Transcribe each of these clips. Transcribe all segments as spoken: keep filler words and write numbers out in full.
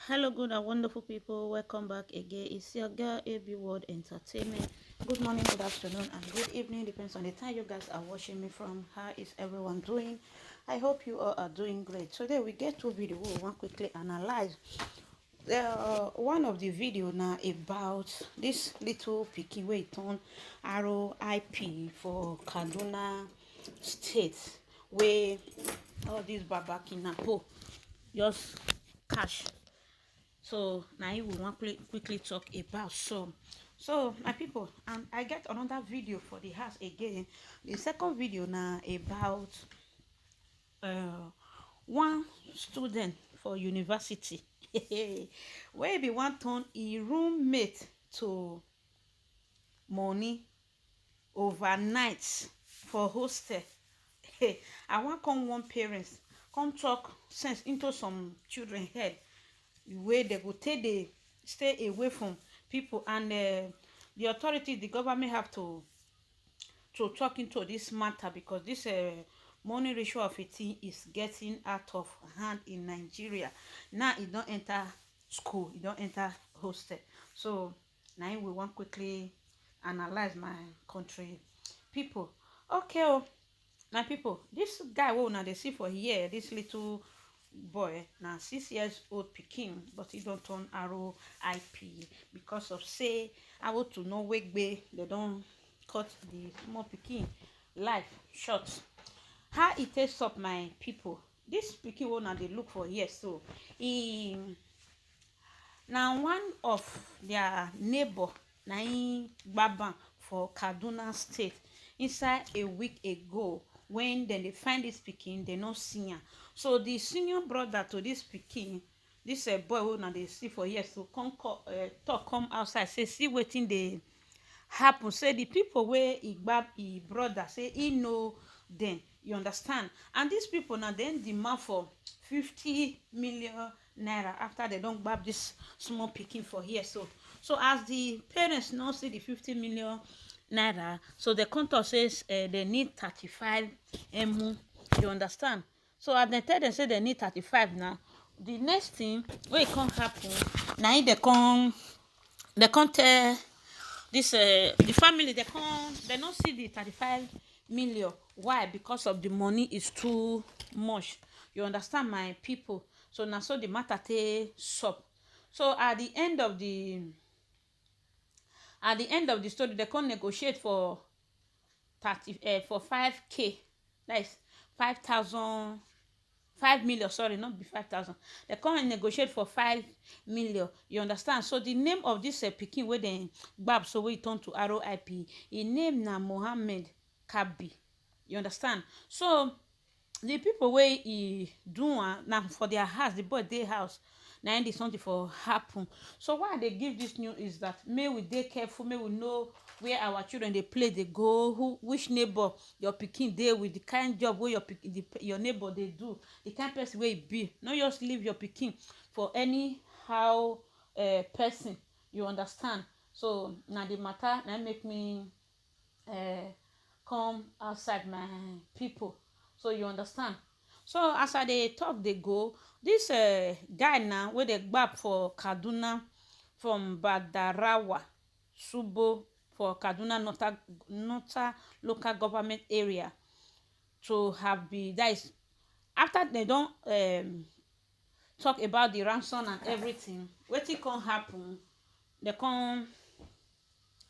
Hello, good and wonderful people. Welcome back again. It's your girl A B World Entertainment. Good morning, good afternoon, and good evening. Depends on the time you guys are watching me from. How is everyone doing? I hope you all are doing great. Today we get two video we want quickly analyze. Uh, one of the video now about this little pikin wey turn R O I P for Kaduna State, where all these baba kidnapo just cash. So now we want quickly talk about some. So my people, and I get another video for the house again. The second video now about uh, one student for university wey be one turn e roommate to money overnight for hostel. I wan come warn parents, come talk sense into some children head wey dem go take dey stay away from people, and uh, the authority, the government have to to talk into this matter, because this uh, money ratio of a thing is getting out of hand in Nigeria. Now e don enter school, e don enter hostel. So now we want quickly analyze my country people. Okay, oh, my people, this guy wey una dey see for here, this little boy, na six years old pikin, but he don turn R O I P because of say, I want to know, wegbe, they don cut the small pikin life short. How e take stop, my people? This pikin wey una dey look for here so, he na one of their neighbor na im gbab am for Kaduna State inside a week ago. When dem dey find this pikin, dem no see am. So the senior brother to this pikin, this uh, boy wey una dey see for here so, come call, uh, talk come outside, say see wetin dey happen, say the people wey e gbab e brother, say e know dem, you understand. And these people now dem demand for fifty million naira after they don gbab this small pikin for here so. So as the parents no see the fifty million naira, so they come talk say uh, they need thirty-five M U, you understand. So as dem tell dem say dem need thirty-five now, the next thing wey come happen, na im dem come dem come tell this uh, the family, dem come dem no see the thirty-five million. Why? Because of the money is too much, you understand, my people. So na so the matter take sup. So at the end of the at the end of the story, they come negotiate for thirty uh, for five k, that is five thousand, five million, sorry, not be five thousand. They come negotiate for five million, you understand. So the name of this uh, pikin wey dem gbab so wey turn to R O I P, his name na Mohammed Kabi, you understand. So the people wey e do am na for their house, the boy dey house, na im the something for happen. So why I dey give this news is that may we dey careful, may we know where our children dey play, dey go, who, which neighbor your pikin dey with, the kind job wey your pikin, the, your neighbor dey do, the kind person wey e be. No just leave your pikin for anyhow uh, person, you understand. So na the matter na make me uh, come outside, my people. So you understand. So as I dey talk dey go, this uh, guy now wey dey gbab for Kaduna from Badarawa Subo for Kaduna Northern, Northern local government area to have be, that is, after they don um, talk about the ransom and everything, wetin come happen? They come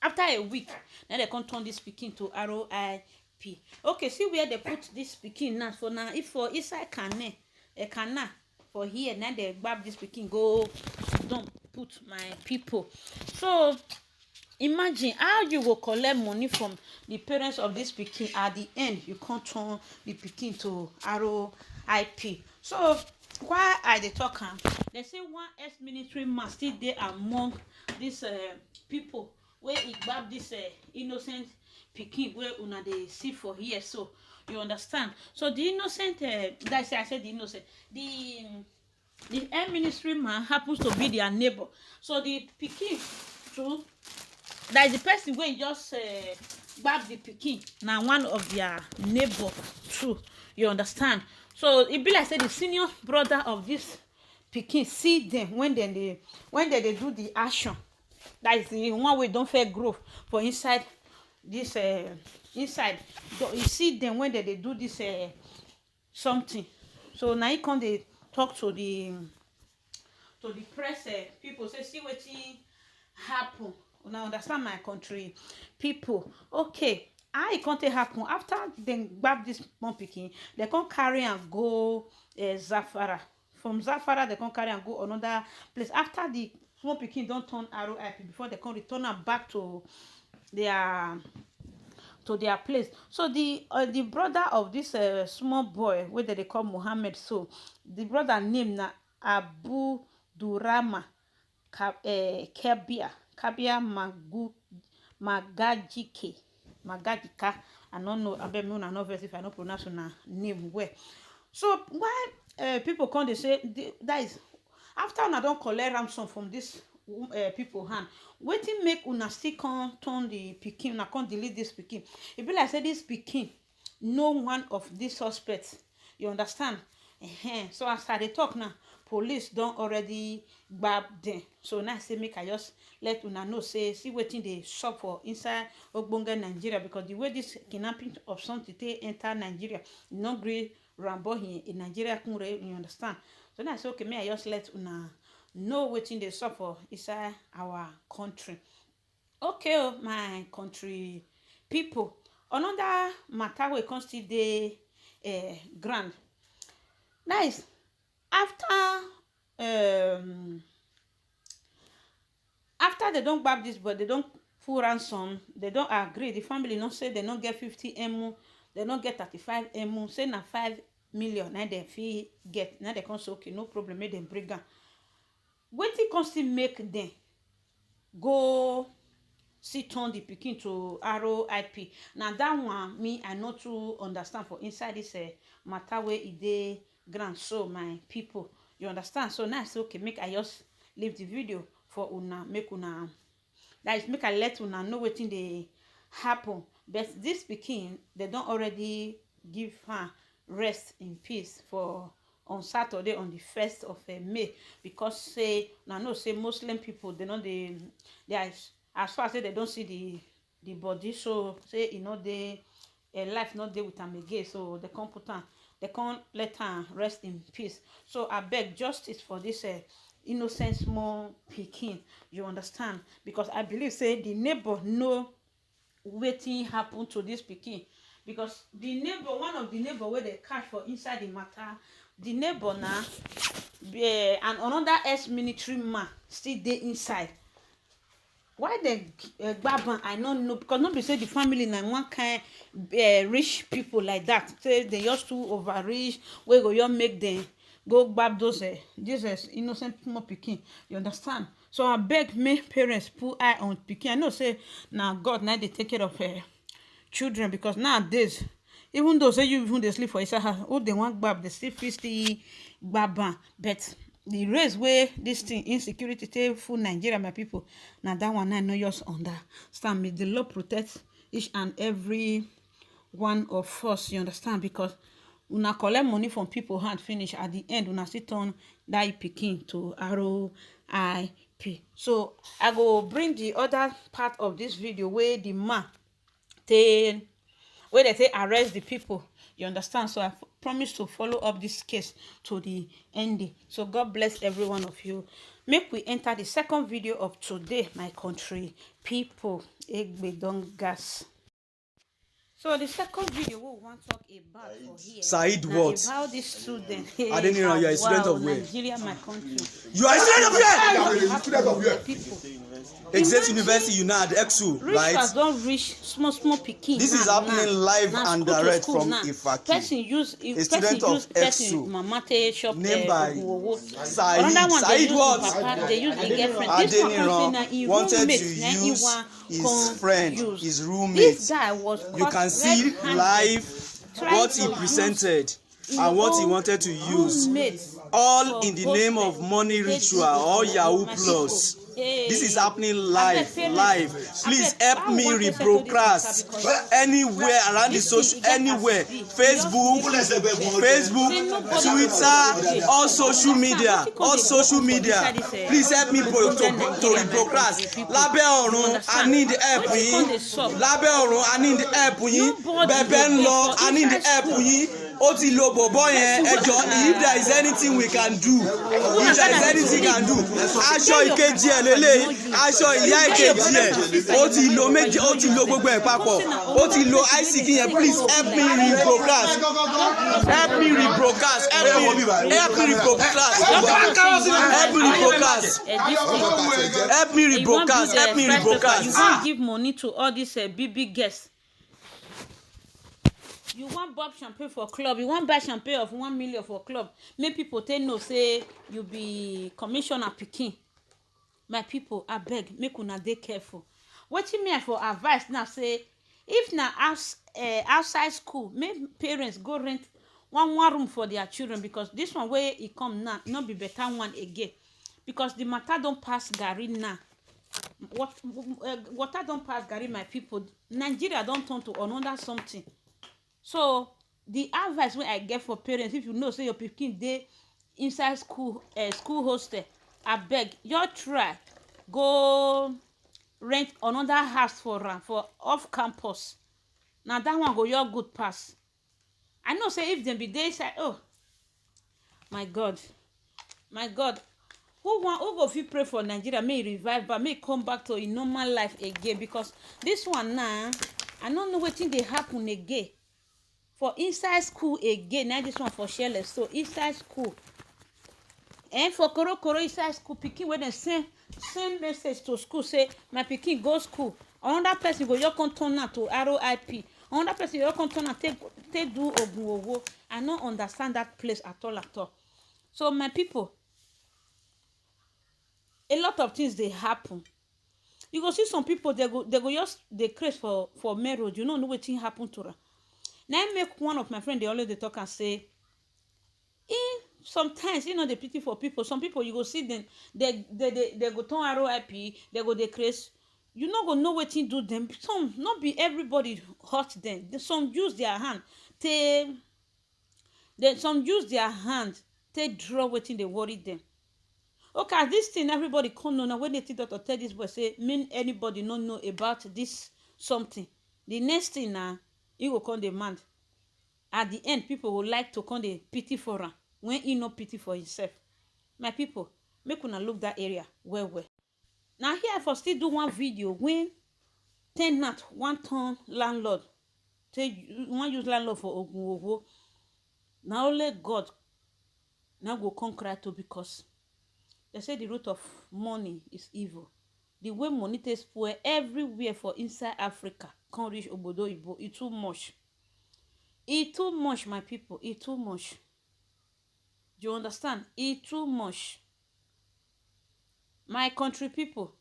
after a week, then they come turn this pikin to R O I P. Okay, see where they put this pikin now. For now, if for inside canal, a canal for here, now they gbab this pikin go don put, my people. So imagine how you go collect money from the parents of this pikin, at the end you come turn the pikin to R O I P. So why I dey talk am? They say one ex-military man still dey among these uh, people wey e gbab this uh, innocent pikin wey una dey see for here so, you understand. So the innocent uh, that is, I say the innocent, the the air ministry man happens to be their neighbor. So the pikin too, that is the person wey just uh, gbab the pikin, na one of their neighbor too, you understand. So e be like say the senior brother of this pikin see dem when dem dey, when dem dey do the action. That is the one wey don fair grow for inside this, uh, inside. You see dem when dem dey do this, uh, something. So na he come dey talk to the, to the press, uh, people, say, "See wetin happen." Una understand, my country people? Okay, how e come take happen? After dem gbab this small pikin, dem come carry am go, uh, Zafara. From Zafara, dem come carry am go another place. After the small pikin don turn R O I P, before dem come return am back to their, to their place. So the, uh, the brother of this, uh, small boy wey dem dey call Mohammed, so the brother name na Abu Durama Ka-, eh, Kabia, Kabia Magu-, Magajike, Magajika. I no know, abeg, make una no vex if I no pronounce una name well. So why, eh, people come dey say, the, that is, after una don collect ransom from this, um, eh, people hand, wetin make una still come turn the pikin, una come delete this pikin? E be like say this pikin know one of these suspects. You understand? Ehen. So as I dey talk now, police don already gbab dem. So now I say make I just let una know say, see wetin dey sup for inside ogbonge Nigeria, because the way this kidnapping of something take enter Nigeria, e no gree rambo in, in Nigeria kunre, you understand? So now I say, okay, may I just let una know wetin dey sup for inside our country. Okay, oh, my country people, another matter wey come still dey, eh, ground. Nice. After, um, after dem don gbab this boy, dem don full ransom, dem don agree. The family no say dem no get fifty M, dem no get thirty-five M, say na five million na dem fit get. Na dem come say, okay, no problem, make dem bring am. Wetin come still make dem go still turn the pikin to R O I P? Na that one me I no too understand for inside this, eh, matter wey e dey ground. So my people, you understand? So now I say, okay, make I just leave the video for una, make una, that is, make I let una know wetin dey happen. But this pikin, dem don already give her rest in peace for on Saturday, on the first of, eh, May, because say, una know say Muslim people, dem no dey, they are, as far as say dem don see the, the body, so say e no dey, eh, life no dey with am again, so dem come put am, dem come let am rest in peace. So abeg, justice for this, eh, innocent small pikin, you understand? Because I believe say the neighbor know wetin happen to this pikin, because the neighbor, one of the neighbor wey dem catch for inside the matter, the neighbor na, eh, and another ex-military man still dey inside. Why dem, eh, gbab am, I no know, because no be say the family na one kind, eh, rich people like that, say dem just too over rich, wey go just make dem go gbab those, eh, this, eh, innocent small pikin. You understand? So abeg, make parents put eye on pikin. I know say na God na dey take care of, eh, children, because nowadays, even though say you even dey sleep for inside house, who dem wan gbab, dem still fit still gbab am. But the race wey this thing, insecurity, take full Nigeria, my people, na that one I no just understand. May the Lord protect each and every one of us, you understand? Because una collect money from people hand finish, at the end una still turn that pikin to R O I P. So I go bring the other part of this video wey the man take, wey dem take arrest the people, you understand? So I f-, promise to follow up this case to the ending. So God bless every one of you. Make we enter the second video of today, my country people. Egbe don gas. So the second video we wan talk about for here Said na what? About this student. Adeniran, you are a student of where? Nigeria, my country. You are a student of where? People. Exeter University, you know, at EXU, right? Rituals don reach small small pikin. This is happening live and direct from Ifaki. Person use, a student of EXU, mama take shop, named by Said. Said what? Papa, they use the girlfriend. This one come say na his roommate, na him wan his friend, his roommate. You can see live what he presented and what he wanted to use, all in the name of money ritual or Yahoo Plus. This is happening live, live. Please help me reprocrast anywhere around the social, anywhere, Facebook, Facebook, Twitter, all social media, all social media. Please help me pro- to, to reprocrast. Lábẹ́ ọ̀run, I need help yín. Lábẹ́ ọ̀run, I need help yín. Bẹ̀bẹ̀ ń lọ, I need help yín. Ó ti lo bọ̀bọ̀ yẹn, ẹ jọ̀ọ́, if there is anything we can do, if there is anything we can do. Aṣọ ìkejì ẹ̀ lélẹ̀, aṣọ ìyá ìkejì ẹ̀, ó ti lo méjì, ó ti lo gbogbo ẹ̀ papọ̀, ó ti lo Isaac yẹn. Please help me reprocrast, help me reprocrast, help me, help me reprocrast, help me reprocrast, help me reprocrast, help me reprocrast. You wan give money to all these uh, big big girls. You wan pop champagne for club, you wan buy champagne of one million for club, make people take know say you be commissioner pikin. My people, abeg, make una dey careful. Wetin me I for advice now say, if na house, uh, outside school, make parents go rent one one room for their children, because this one wey e come now no be better one again, because the matter don pass garri now. What, uh, water don pass garri, my people. Nigeria don turn to another something. So the advice wey I get for parents, if you know say your pikin dey inside school, uh, school hostel, abeg, just try go rent another house for am for off campus. Na that one go your good pass. I know say if dem be dey inside, oh my God, my God, who wan, who go fit pray for Nigeria make e revive back, make e come back to e normal life again? Because this one now, I no know wetin dey happen again for inside school again. Na this one for shele so inside school, and for korokoro inside school, pikin wey dem send send message to school say my pikin go school, another person go just come turn am to R I P, another person go just come turn am take take do ogun owo. I no understand that place at all at all. So my people, a lot of things dey happen. You go see some people, they go they go just dey craze for for main road. You no know wetin happen to am. Na im make one of my friend dey always dey talk and say, e sometimes e no dey pity for people. Some people you go see them, they they they, they go turn R I P, they go dey craze. You no go know wetin do them. Some, no be everybody hurt them. Some use their hand take, then some use their hand take draw wetin dey worry them. Okay, as this thing everybody come know now, when native doctor tell this boy say make anybody no know about this something, the next thing na e go come demand. At the end, people go like to come dey pity for am when e no pity for himself. My people, make una look that area well well. Now here I for still do one video when tenant wan turn landlord, say wan use landlord for ogun owo. Na only God na go come cry to, because they say the root of money is evil. The way money take spoil everywhere for inside Africa come reach obodo oyibo, e too much. E too much, my people, e too much. You understand? E too much. My country people,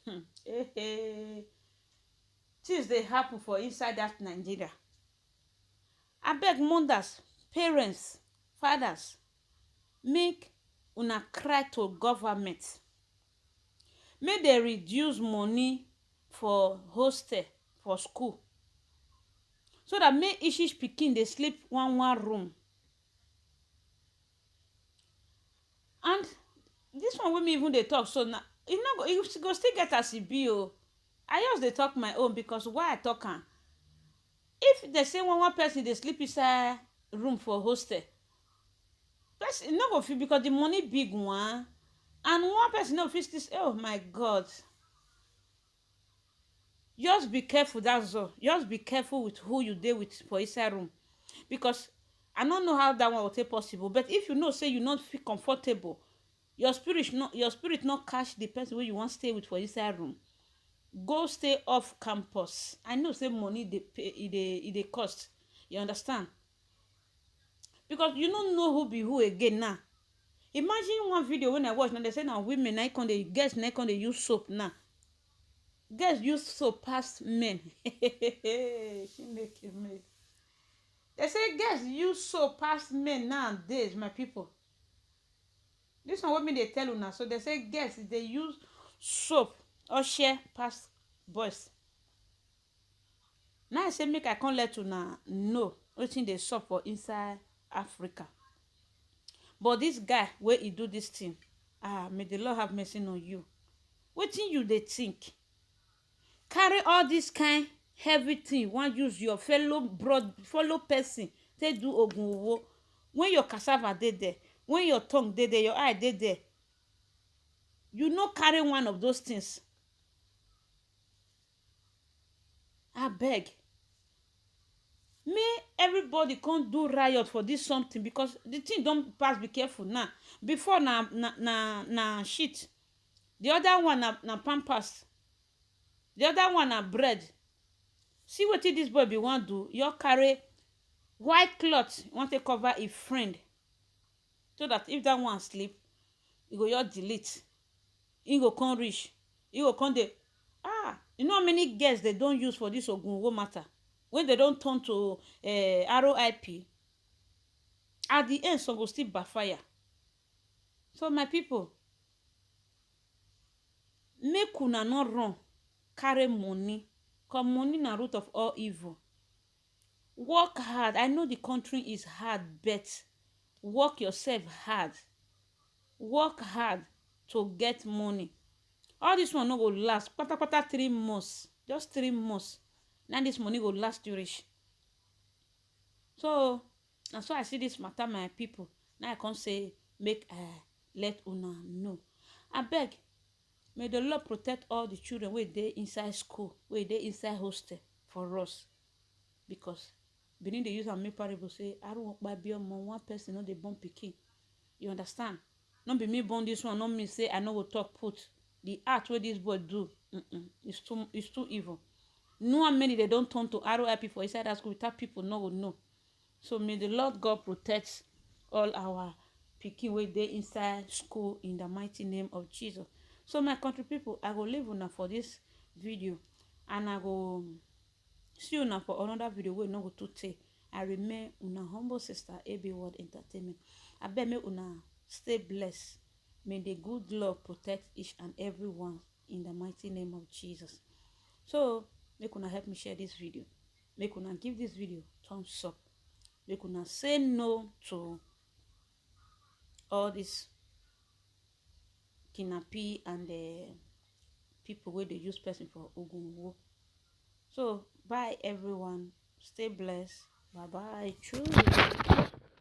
hmm, eh, eh, things dey happen for inside that Nigeria. Abeg, mothers, parents, fathers, make una cry to government, make dem reduce money for hostel, for school, so that make each each pikin dey sleep one one room. And this one wey me even dey talk so, na e no go, e go still get as e be o. I just dey talk my own, because why I talk am, if they say one one person dey sleep inside room for hostel, person no go fit, because the money big one, and one person no fit still say, oh my God. Just be careful, that's all. Just be careful with who you dey with for inside room, because I no know how that one go take possible. But if you know say you no feel comfortable, your spirit no, your spirit no catch the person wey you wan stay with for inside room, go stay off campus. I know say money dey pay, e dey e dey cost. You understand? Because you no know who be who again now. Imagine one video when I watch now, they say na women na come dey, girls na come dey use soap now. Girls use soap pass men. She make you make. They say girls use soap pass men nowadays, my people. This one wey me dey tell una so, they say girls dey use soap or share past boys. Now I say make I come let una know wetin dey sup for inside Africa. But this guy wey e do this thing, ah, may the Lord have mercy on you. Wetin you dey think? Carry all this kind heavy thing, wan use your fellow broad, fellow person take do ogun owo. When your cassava dey there, when your tongue dey there, your eye dey there, you no carry one of those things. Abeg, make everybody come do riot for this something, because the thing don pass. Be careful now. Before na na na na shit, the other one na na pampers, the other one na bread. See wetin this boy be wan do. You carry white cloth, you wan take cover a friend, so that if that one sleep, e go just delete. E go come reach, e go come dey. Ah, you know how many girls they don use for this ogun owo matter, when they don turn to uh, R I P? At the end, some go still backfire. So my people, make una no run carry money, cause money na root of all evil. Work hard. I know the country is hard, but work yourself hard. Work hard to get money. All this one no go last. Patapata three months. Just three months. Now this money go last you reach. So, and so I see this matter, my people. Now I can't say make I let una know. I beg, may the Lord protect all the children wey dey inside school, wey dey inside hostel for us. Because Benin dey use am make parable say, "Arun okpa bi omo, one person no dey born pikin." You understand? No be me born this one, no mean say I no go talk put. The act wey this boy do, mm-mm, it's too, it's too evil. Know how many they don turn to R I P for inside that school without people no go know. So may the Lord God protect all our pikin wey dey inside school in the mighty name of Jesus. So my country people, I go leave una for this video, and I go see una for another video wey no go too tey. I remain una humble sister, A B World Entertainment. Abeg, make una stay blessed. May the good Lord protect each and every one in the mighty name of Jesus. So, make una help me share this video. Make una give this video thumbs up. Make una say no to all this kidnapping and uh, people wey dey use person for ogun owo. So, bye everyone. Stay blessed. Bye bye. Chew.